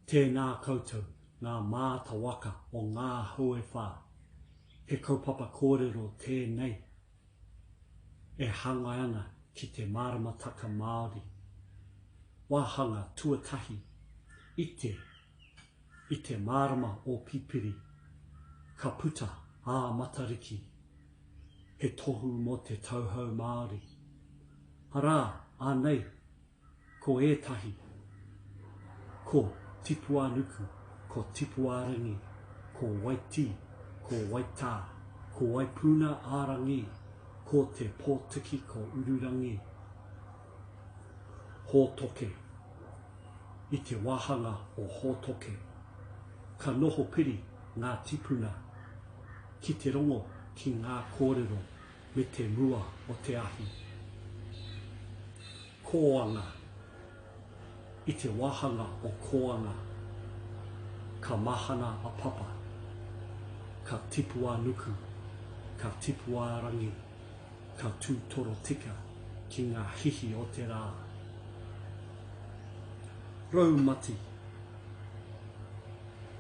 Tēnā koutou ngā māta waka o ngā hau e whā. He kaupapa kōrero tēnei e hāngai ana ki te māramataka Māori. Wāhanga tuatahi i te I te marama o Pipiri, ka puta a Matariki, he tohu mō te tauhou Māori. Arā, anei ko ētahi, ko Tipuanuku, ko Tipuarangi, ko Waitī, ko Waitā, ko Waipuna-ā-rangi, ko Te Pōtiki ko Ururangi. Hōtoke. I te wāhanga o Hōtoke, ka noho piri ngā tīpuna ki te rongo ki ngā kōrero me te mua o te ahi. Kōanga. I te wāhanga o Kōanga, ka mahana a Papa, ka tipu a Nuku, ka tipu a Rangi. ka tū torotika ki ngā hihi o te rā. Raumati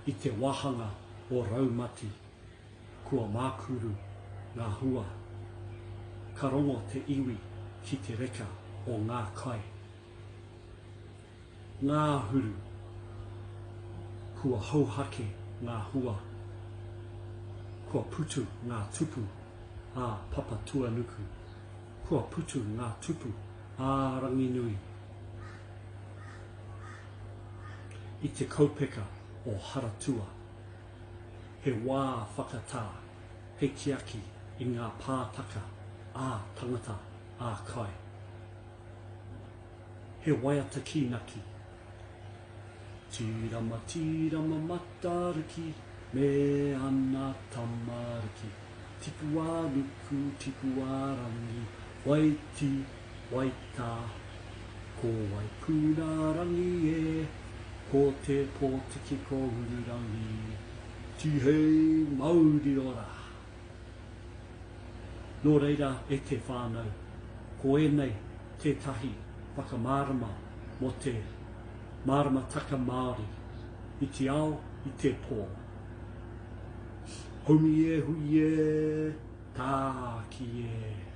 I te wāhanga o Raumati, kua mākuru ngā hua. Ka rongo te iwi ki te reka o ngā kai. Ngāhuru Kua hauhake ngā hua. Kua putu ngā tupu ā Papatuanuku. Kua putu ngā tupu ā Ranginui. I te kaupeka o Haratua. He wā whakatā hei tiaki i ngā pātaka ā tangata, ā kai. He waiata kīnaki. Tīrama, tīrama Matariki me ana tamariki Tipu ā-nuku, tipu ā-rangi, Waitī, waitā Ko Waipūnārangi e, ko Te Pōtiki ko Ururangi Tihei mauri ora! Nō reira e te whānau, ko ēnei tētahi whakamārama mō te māramataka Māori i te ao, i te pō. Haumi e hui e, tāki e.